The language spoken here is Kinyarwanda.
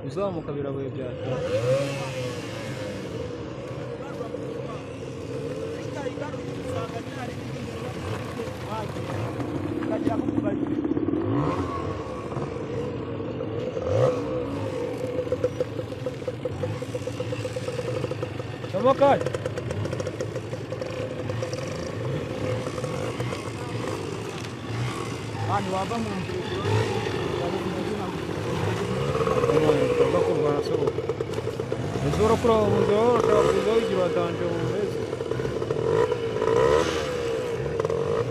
Uzamuka biragoye byatari. Samokari. Hano wava mu nzira. Tugomba kurwana sohoka. Ese urakura mu nzira, urashaka kuza wigira danje mu